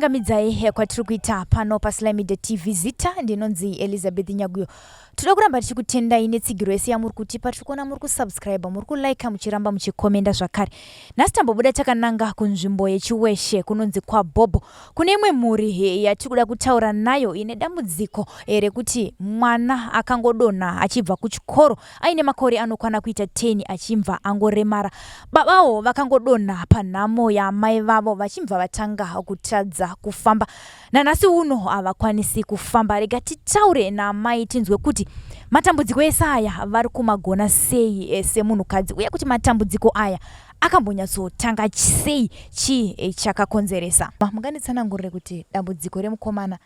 Kukuchingamidzai kwatiri kuita pano paSly Media TV. Zita ndinonzi Elizabeth Nyaguyo. Toda kuramba tichikutendai netsigiro yese yamuri kutipa. Tiri kuona muri kusubscribe, muri kulike, muchiramba muchikomenda zvakare. Nhasi tambobuda takananga kunzvimbo yeChiweshe kunonzi kwaBhobho. Kune imwe mhuri yatiri kuda kutaura nayo ine dambudziko rekuti mwana akangodonha achibva kuchikoro aine makore anokwana kuita 10 achibva angoremara. Babawo vakangodonha panhamo yaamai vavo vachibva vatanga kutadza kufamba. Nanhasi uno havakwanisi kufamba. Rega titaure naamai tinzwe kuti matambudziko ese aya vari kumagona sei semunhukadzi uye kuti matambudziko aya akambonyatsotanga sei, chii chakakonzeresa. Munganditsanangurire kuti dambudziko remukomana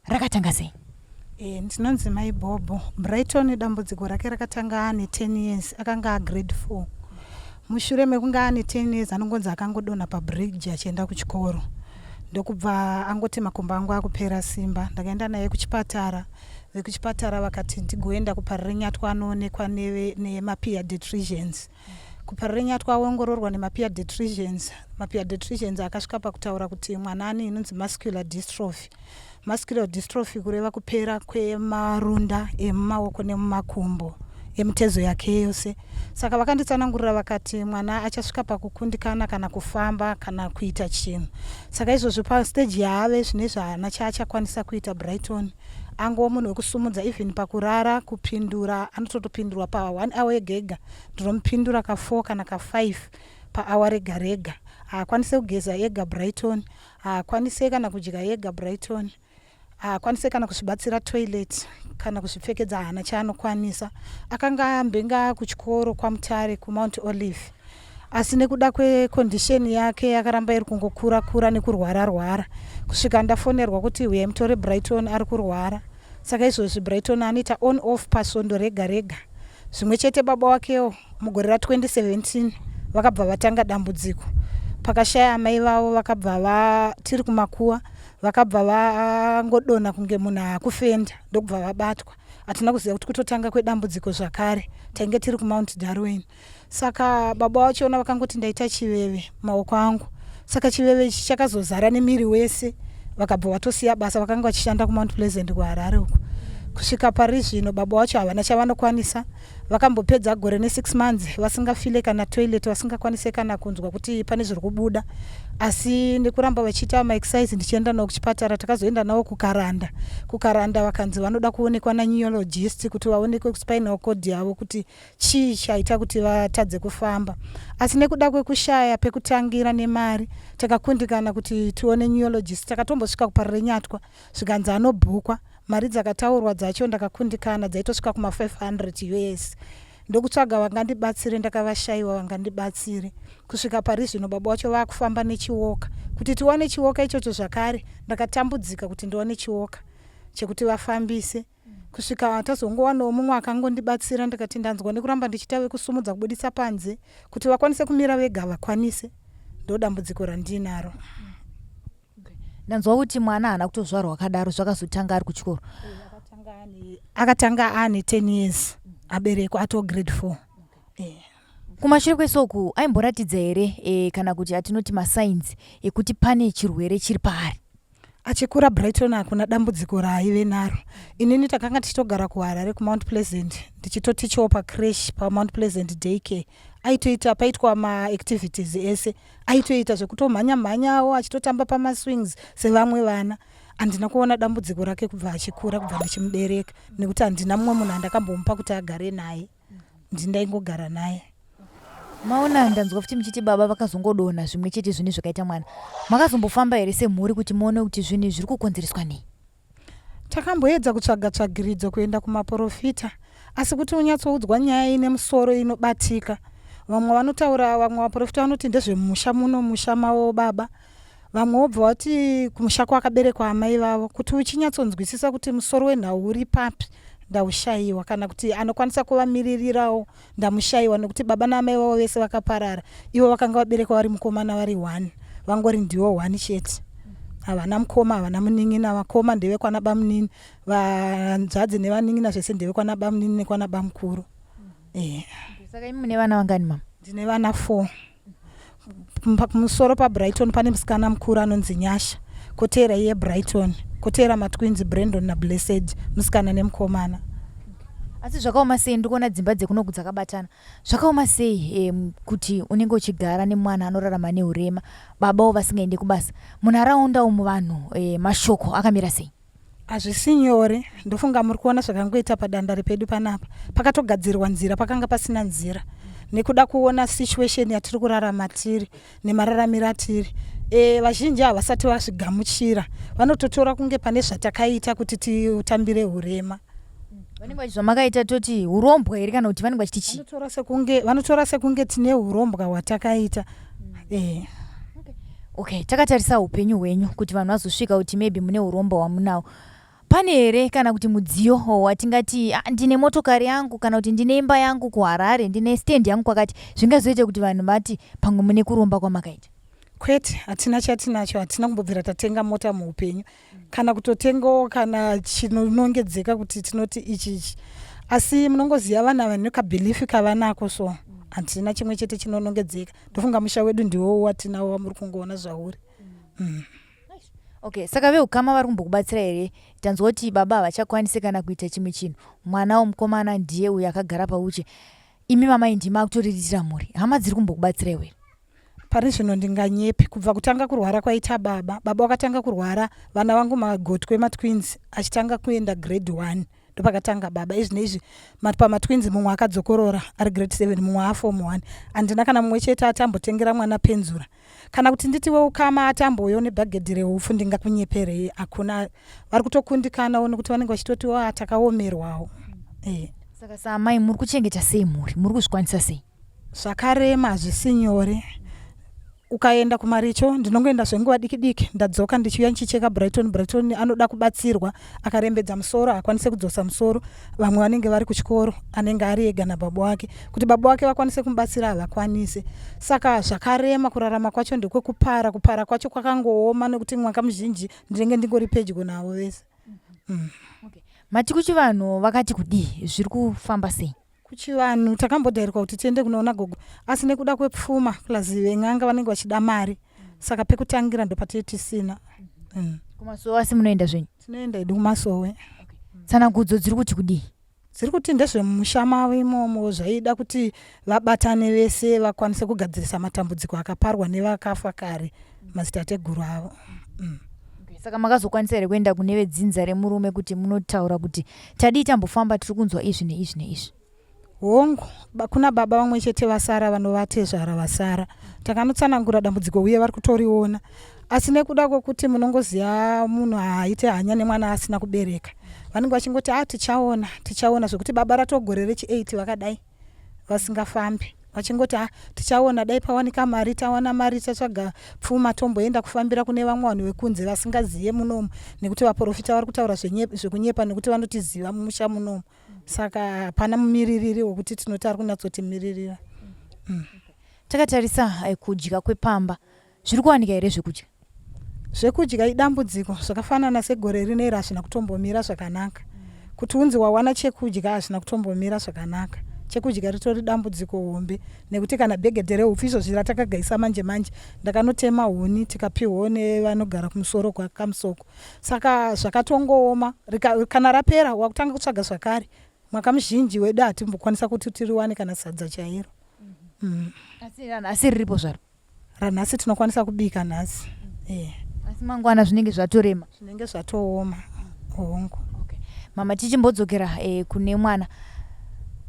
rakatanga sei? Ndinonzi Mai Bhobho. Brighton dambudziko rake rakatanga ane 10 years, akanga agrade 4. Mushure mekunge ane 10 years anongonzi akangodonha pabridge achienda kuchikoro, ndokubva angoti makumbo angu akupera simba. Ndakaenda naye kuchipatara, vekuchipatara vakati ndigoenda kuParirenyatwa anoonekwa nemapediatricians. KuParirenyatwa aongororwa nemapediatricians, mapediatricians akasvika pakutaura kuti mwana ane inonzi muscular dystrophy. Muscular dystrophy kureva kupera kwemarunda emumaoko nemumakumbo emitezo yake yose. Saka vakanditsanangurira vakati mwana achasvika pakukundikana kana kufamba kana kuita chinhu. Saka izvozvo pastage yaave zvinezvi haana chaachakwanisa kuita. Brighton angova munhu wekusumudza, even pakurara, kupindura anototopindurwa pa1 hour ega ega, ndinomupindura ka4 kana ka5 paawa rega rega. Haakwanise kugeza ega Brighton, haakwanise kana kudya ega Brighton, haakwanise kana kuzvibatsira toilet kana kuzvipfekedza, haana chaanokwanisa. Akanga ambenga kuchikoro kwaMutare, kuMount Olive, asi nekuda kwecondition yake yakaramba iri kungokura kura nekurwara rwara kusvika ndafonerwa kuti uyai mutore Brighton, ari kurwara. Saka izvozvi Brighton anoita on off pasvondo rega rega. Zvimwe chete baba wakewo, mugore ra2017 vakabva vatanga dambudziko pakashaya amai vavo. Vakabva tiri kumakuwa, vakabva vangodonha kunge munhu akufenda, ndokubva vabatwa. Hatina kuziva kuti kutotanga kwedambudziko zvakare. Tainge tiri kuMount Darwin. Saka baba vachona vakangoti ndaita chiveve maoko angu. Saka chiveve ichi chakazozara nemiri wese, vakabva vatosiya basa vakanga vachishanda kuMount Pleasant kuHarare uko. Kusvika pari zvino baba vacho havana chavanokwanisa. Vakambopedza gore ne6 months vasingafile kana toilet, vasingakwanise kana kunzwa kuti pane zviri kubuda, asi nekuramba vachiita maexercise ndichienda navo kuchipatara. Takazoenda navo kuKaranda. KuKaranda vakanzi vanoda kuonekwa naneurologist kuti vaonekwe kuspinal cord yavo kuti chii chaita kuti vatadze kufamba. Asi nekuda kwekushaya pekutangira nemari takakundikana kuti tione neurologist. Takatombosvika kuParirenyatwa, zvikanzi anobhukwa. Mari dzakataurwa dzacho ndakakundikana, dzaitosvika kuma500 US. Ndokutsvaga vangandibatsire, ndakavashayiwa vangandibatsire. Kusvika pari zvino baba vacho vaakufamba nechioka. Kuti tiwane chioka ichocho zvakare ndakatambudzika kuti ndiwane chioka chekuti vafambise, kusvika tazongowanawo mumwe akangondibatsira. Ndikati ndanzwa nekuramba ndichiita vekusumudza kubudisa panze kuti vakwanise kumira vega, vakwanise. Ndo dambudziko randinaro. Ndanzwa kuti mwana haana kutozvarwa akadaro, zvakazotanga ari kuchikoro. Akatanga aane 10 years aberekwa, ato grade 4. Kumashure kwesoku aimboratidza here kana kuti atinoti masigns ekuti pane chirwere chiri paari? Achikura Brighton hakuna dambudziko raaive naro. Inini takanga tichitogara kuHarare, kuMount Pleasant, ndichitotichawo pacreche paMount Pleasant Day Care. Aitoita paitwa maactivities ese, aitoita zvekutomhanya mhanyawo, achitotamba pamaswings sevamwe vana. Handina kuona dambudziko rake kubva achikura, kubva ndichimubereka, nekuti handina mumwe munhu andakambomupa kuti agare naye, ndindaingogara naye. Maona, ndanzwa futi muchiti baba vakazongodonha zvimwe chete zvinhu zvakaita mwana. Makazombofamba here semhuri kuti muone kuti zvinhu zviri kukonzereswa nei? Takamboedza kutsvaga tsvagiridzo, kuenda kumaprofita, asi kuti unyatsoudzwa nyaya ine musoro inobatika, vamwe vanotaura, vamwe vaprofita vanoti ndezvemusha muno, musha mavo baba, vamwe vobva vati kumusha kwakaberekwa amai vavo. Kuti uchinyatsonzwisisa kuti musoro wenhau uri papi ndaushayiwa, kana kuti anokwanisa kuvamiririrawo ndamushayiwa, nekuti baba naamai vavo vese vakaparara. Ivo vakanga vaberekwa vari mukomana vari one, vangori ndiwo one chete, havana mukoma, havana munin'ina. Vakoma ndevekwana bamunini, vanzvadzi nevanin'ina zvese ndevekwana bamunini nekwana bamukuru. Saka imi mune vana vangani, mama? Ndine vana 4. Pamusoro paBrighton pane musikana mukuru anonzi Nyasha. Koteera iye Brighton, koteera matwins Brandon naBlessed, musikana nemukomana. Asi zvakaoma sei ndikuona dzimba dzekunoku dzakabatana. Zvakaoma sei kuti unenge uchigara nemwana anorarama neurema, babawo vasingaende kubasa. Munharaunda umu vanhu mashoko akamira sei? Hazvisi nyore, ndofunga muri kuona zvakangoita padandare pedu panapa. Pakatogadzirwa nzira pakanga pasina nzira nekuda kuona situation yatiri kurarama tiri nemararamiro atiri. E, vazhinji havasati vazvigamuchira, vanototora kunge pane zvatakaita kuti titambire urema. Vanenge vachiti zvamakaita toti urombwa here kana kuti vanenge vachiti chii? Vanotora sekunge, vanotora sekunge tine urombwa hwatakaita. E. Okay, takatarisa upenyu hwenyu kuti vanhu vazosvika kuti maybe mune urombo hwamunawo. Pane here kana kuti mudziyo watingati ah, ndine motokari yangu kana kuti ndine imba yangu kuHarare, ndine stand yangu kwakati, zvingazoita kuti vanhu vati pamwe mune kuromba kwamakaita? Kwete, hatina chatinacho, hatina kumbobvira tatenga mota muupenyu kana kutotengawo kana chinonongedzeka kuti tinoti ichi ichi. Asi munongoziva vana vane kabhilifi kavanako so hatina chimwe chete chinonongedzeka. Ndofunga musha wedu ndiwo watinawo wamuri kungoona zvauri. Okay, saka veukama vari kumbokubatsira here? Tanzwa kuti baba havachakwanise kana kuita chimwe chinhu. Mwana womukomana ndiye uyo akagara pauche. Imi mamai ndimi akutoriritira mhuri. Hama dziri kumbokubatsira iwe? Pari zvino ndinganyepi kubva kutanga kurwara kwaita baba. Baba wakatanga kurwara vana vangu magotwe matwins achitanga kuenda grade 1 ndopakatanga baba. Izvi neizvi pamatwins mumwe akadzokorora ari grade 7 mumwe aform 1. Handina kana mumwe chete atambotengera mwana penzura. Kana kuti nditi weukama atambouyawo nebhagedhi reupfu ndingakunyeperei hakuna. Vari kutokundikanawo nekuti vanenge vachitoti wa takaomerwawo. E. Saka saamai muri kuchengeta sei mhuri? Muri kuzvikwanisa sei? Zvakarema hazvisi nyore. Ukaenda kumaricho ndinongoenda zvenguva diki diki ndadzoka ndichiuya ndichicheka Brighton. Brighton anoda kubatsirwa akarembedza musoro haakwanise kudzosa musoro. Vamwe vanenge vari kuchikoro anenge ari ega nababa wake kuti baba wake vakwanise kumubatsira havakwanise. Saka zvakarema kurarama kwacho ndekwekupara kupara kwacho kwakangooma nekuti mwaka muzhinji ndinenge ndingori pedyo navo vese. Okay. Mati kuchivanhu vakati kudii? Zviri kufamba sei? Kuchivanhu takambodhairwa kuti tiende kunoona gogo asi nekuda kwepfuma plus ven'anga vanenge vachida mari saka pekutangira ndopatee tisina. Kumasowe asi munoenda zvenyu? Tinoenda hedu kumasowe. Tsanangudzo dziri kuti kudii? Dziri kuti ndezvemumusha mavo imomo zvaida kuti vabatane vese vakwanise kugadzirisa matambudziko akaparwa nevakafa kare madzitateguru avo. Okay, saka makazokwanisa here kuenda kune vedzinza remurume kuti munotaura kuti tadii tambofamba tiri kunzwa izvi neizvi neizvi? Hongu, kuna baba vamwe chete vasara vanova tezvara vasara. Takanotsanangura dambudziko uye vari kutoriona. Asi nekuda kwekuti munongoziva munhu haaite hanya nemwana asina kubereka. Vanenge vachingoti ah tichaona, tichaona zvekuti baba ratogore rechi 8 vakadai vasingafambi. Vachingoti ah tichaona dai pawanika mari tawana mari tatsvaga pfuma tomboenda kufambira kune vamwe vanhu vekunze vasingaziye munomu nekuti vaprofita vari kutaura zvekunyepa nekuti vanotiziva mumusha munomu. Saka hapana mumiririri wekuti tinoti ari kunyatsotimiririra. Takatarisa kudya kwepamba, zviri kuwanika here zvekudya? Zvekudya idambudziko, zvakafanana segore rino iri hazvina kutombomira zvakanaka. Kuti unzi wawana chekudya hazvina kutombomira zvakanaka. Chekudya ritori dambudziko hombe nekuti kana bhegedhe rehupfu izvozvi ratakagaisa manje manje ndakanotema huni tikapihwawo nevanogara kumusoro kwakamusoko. Saka zvakatongooma kana rapera wakutanga kutsvaga zvakare. Mwaka muzhinji wedu hatimbokwanisa kuti tiriwane kana sadza chairo. Asi ranhasi riripo zvaro? Ranhasi tinokwanisa kubika nhasi. Asi mangwana zvinenge zvatorema? Zvinenge zvatooma, hongu. Okay. Mama, tichimbodzokera kune mwana.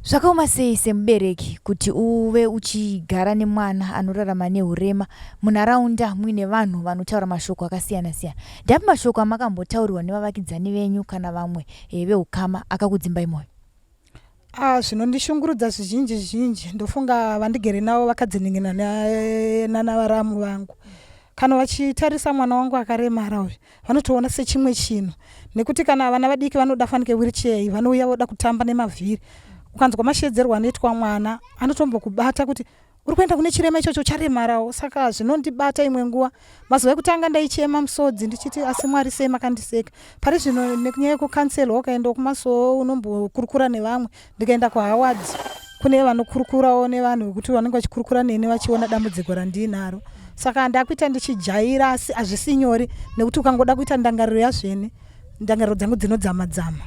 Zvakaoma sei semubereki kuti uve uchigara nemwana anorarama neurema munharaunda muine vanhu vanotaura mashoko akasiyana siyana? Ndeapi mashoko amakambotaurirwa nevavakidzani venyu kana vamwe veukama akakudzimbai mwoyo? Ah, zvinondishungurudza zvizhinji zhinji ndofunga vandigere navo vakadziningina nanavaramu vangu. Kana vachitarisa mwana wangu akaremara uyu vanotoona sechimwe chinhu nekuti kana vana vadiki vanoda fanike wheelchair vanouya voda kutamba nemavhiri. Ukanzwa mashedzerwo anoitwa mwana anotombokubata kuti uri kuenda kune chirema ichocho ucharemarawo. Saka zvinondibata imwe nguva. Mazuva ekutanga ndaichema musodzi ndichiti asi Mwari sei makandiseka. Pari zvino nenyaya yekukanselwa ukaendawo kumasowe unombokurukura nevamwe. Ndikaenda kuHoward kune vanokurukurawo nevanhu vekuti vanenge vachikurukura neni vachiona dambudziko randiinaro. Saka ndakuita ndichijaira asi hazvisi nyore nekuti ukangoda kuita ndangariro yazvene ndangariro dzangu dzinodzama dzama.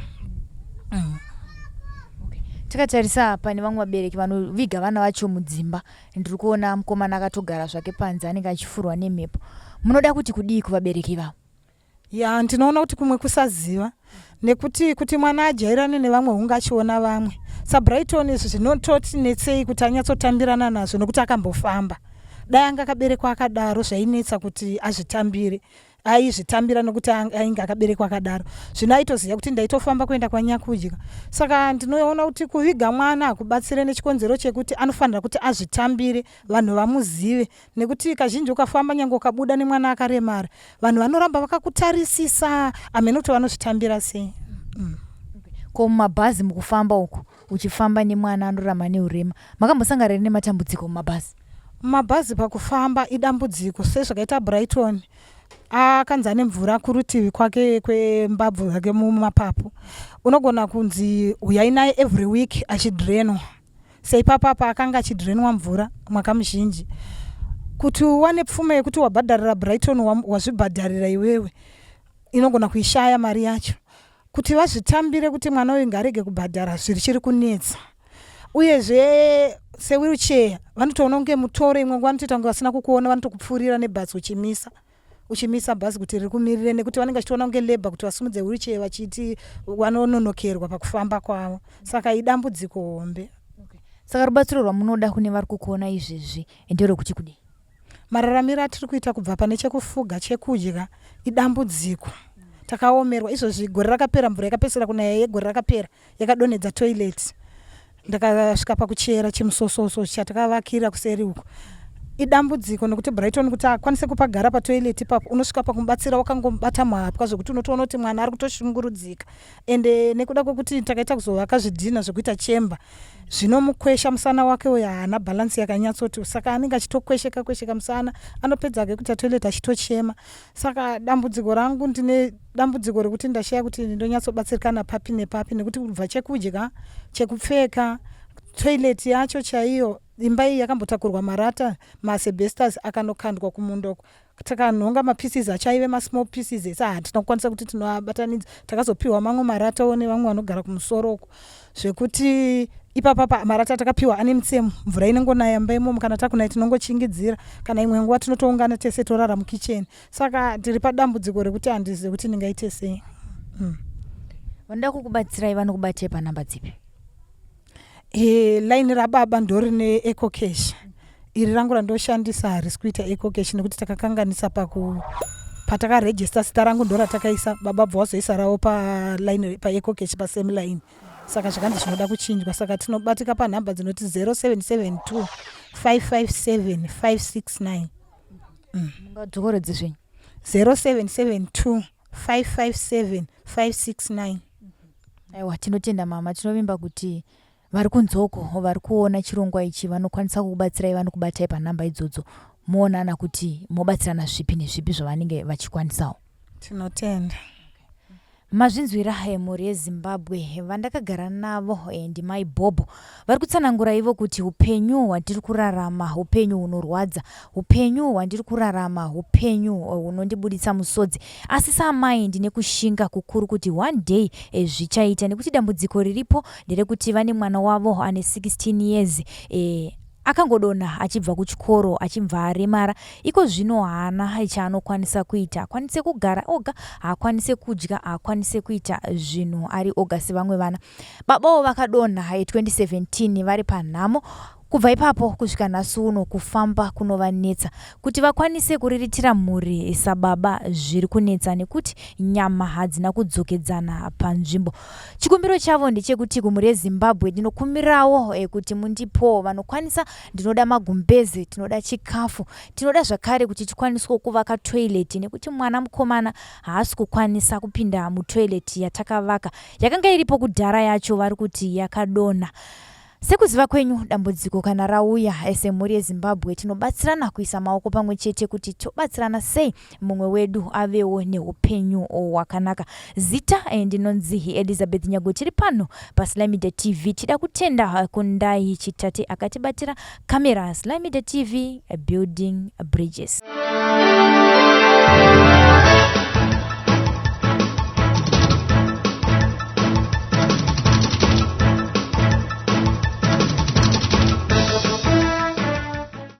Okay. Takatarisa pane vamwe vabereki vanoviga vana vacho mudzimba, ndiri kuona mukomana akatogara zvake panze anenge achifurwa nemhepo. Munoda kuti kudii kuvabereki ivavo? Ya, ndinoona kuti kumwe kusaziva nekuti kuti mwana ajairane nevamwe hunge achiona vamwe. SaBrighton izvi zvinototi netsei kuti anyatsotambirana nazvo nekuti akambofamba. Dai anga akaberekwa akadaro zvainetsa kuti azvitambire. Aizvitambira nekuti ainge akaberekwa akadaro. Zvino aitoziva kuti ndaitofamba kuenda kwaNyakudya. Saka ndinoona kuti kuviga mwana hakubatsire nechikonzero chekuti anofanira kuti azvitambire vanhu vamuzive nekuti kazhinji ukafamba nyange ukabuda nemwana akaremara vanhu vanoramba vakakutarisisa hameno kuti vanozvitambira sei. Ko mumabhazi mukufamba uku uchifamba nemwana anorarama neurema makambosangana here nematambudziko mumabhazi? Mumabhazi pakufamba idambudziko sezvakaita Brighton akanzi ane mvura kurutivi kwake kwembabvu dzake mumapapu unogona kunzi huyai naye every week achidrenwa seipapa akanga achidrenwa mvura mwaka muzhinji kuti uwane pfuma yekuti wabhadharira Brighton wazvibhadharira iwewe inogona kuishaya mari yacho kuti vazvitambire kuti mwana uyu ngaarege kubhadhara zviri kunetsa uyezve sewheelchair vanotoona kunge mutoro imwe nguva vanotoita kunge vasina kukuona vanotokupfuurira nebhazi uchimisa uchimisa bhazi kuti riri kumirire nekuti vanenge vachitoona kunge labour kuti vasimudze wheelchair vachiti vanononokerwa pakufamba kwavo saka idambudziko hombe. Okay. Saka rubatsiro rwamunoda kune vari kukuona izvezvi nderwekuti kudii? Mararamiro atiri kuita kubva pane chekufuga chekudya idambudziko. Takaomerwa izvozvi gore rakapera mvura yakapedzisira kunaya yegore rakapera yakadonhedza toilet ndakasvika pakuchera chimusososo chatakavakira kuseri uko idambudziko nekuti Brighton kuti akwanise kupagara patoilet ipapo unosvika pakumubatsira wakangomubata muhapwa zvekuti unotoona kuti mwana ari kutoshungurudzika ende nekuda kwekuti takaita kuzovaka zvidhina zvekuita chemba zvinomukwesha musana wake uyo haana bhalansi yakanyatsoti saka anenge achitokwesheka kwesheka musana anopedza ake kuita toilet achitochema saka dambudziko rangu ndine dambudziko rekuti ndashaya kuti ndonyatsobatsirikana papi nepapi nekuti kubva chekudya chekupfeka toilet yacho chaiyo imba iyi yakambotakurwa marata maasbestos akanokandwa kumunda uko takanhonga mapieces acho aive masmall pieces ese hatina kukwanisa kuti tinoabatanidza takazopiwa mamwe maratawo nevamwe vanogara kumusoro uko zvekuti ipapapa marata atakapiwa ane mitsemo mvura inongonaya mumba imomo kana takunaya tinongochingidzira kana imwe nguva tinotoungana tese torara mukicheni saka tiri padambudziko rekuti handizive kuti ndingaite sei. Vanoda kukubatsirai vanokubatai panhamba dzipi? Line rababa ndorine ecocash iri rangu randoshandisa harisi kuita ecocash nekuti takakanganisa paku patakarejista zita rangu ndoratakaisa baba bva wazoisa ravo paline paecocash pasame line saka zvakanzi zvinoda kuchinjwa saka tinobatika panhamba dzinoti 0772 557 569. Mungadzokorodze zvenyu. 0772 557 569. Aiwa, tinotenda mama, tinovimba kuti vari kunzoko vari kuona chirongwa ichi vanokwanisa kukubatsirai vanokubatai panhamba idzodzo moonana kuti mobatsirana zvipi nezvipi zvavanenge vachikwanisawo. Tinotenda. Mazvinzwira mhuri yeZimbabwe vandakagara navo ndimai Bhobho vari kutsanangura ivo kuti upenyu hwandiri kurarama upenyu hunorwadza upenyu hwandiri kurarama upenyu hunondibuditsa musodzi asi saamai ndine kushinga kukuru kuti one day zvichaita nekuti dambudziko riripo nderekuti vane mwana wavo ane 16 years akangodonha achibva kuchikoro achibva aremara iko zvino haana chaanokwanisa kuita haakwanise kugara oga haakwanise kudya haakwanise kuita zvinhu ari oga sevamwe vana babawo vakadonha 2017 vari panhamo kubva ipapo kusvika nhasi uno kufamba kunovanetsa kuti vakwanise kuriritira mhuri sababa zviri kunetsa nekuti nyama hadzina kudzokedzana panzvimbo chikumbiro chavo ndechekuti kumhuri yeZimbabwe ndinokumbirawo kuti mundipowo vanokwanisa ndinoda magumbeze tinoda chikafu tinoda zvakare kuti tikwaniswe kuvaka toilet nekuti mwana mukomana haasi kukwanisa kupinda mutoilet yatakavaka yakanga iripo kudhara yacho vari kuti yakadonha. Sekuziva kwenyu, dambudziko kana rauya semhuri yeZimbabwe tinobatsirana kuisa maoko pamwe chete kuti tobatsirana sei mumwe wedu avewo neupenyu hwakanaka. Zita ndinonzi Elizabeth Nyago, tiri pano paSly Media TV. Tida kutenda Kundai Chitate akatibatira kamera. Sly Media TV, building bridges.